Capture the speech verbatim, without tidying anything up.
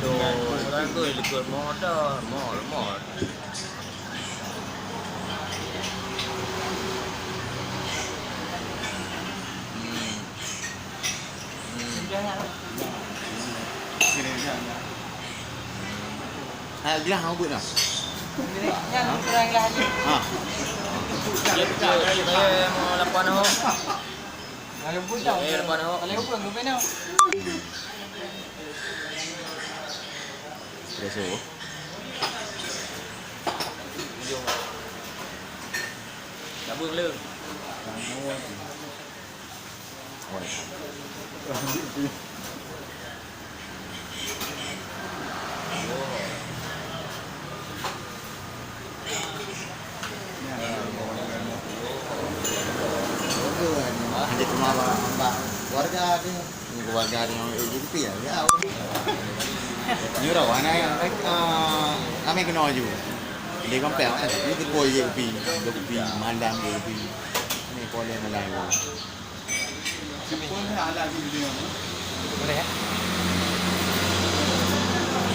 Tuh, kan gue, gue mau dah, mau, mau. Hmm. Hmm. Ha, gelah hang buet dah. Nyan kurang gelah ni. Ha. Dia, dia, dia bayar mau lapan ho. Kalau buet dah. Bayar lapan ho. Kalau buet, gue penuh. Espresso. Jom. Cabut le. Hana teuma bak, bak keluarga dia. Ni keluarga dia ngon A J P ya. Ya. Ni orang mana yang, ah, kami kena aju. Dia kan pek, eh, ni tu pun A J P, A J P, mandam A J P. Ni pun dia mandam. Boleh, ya?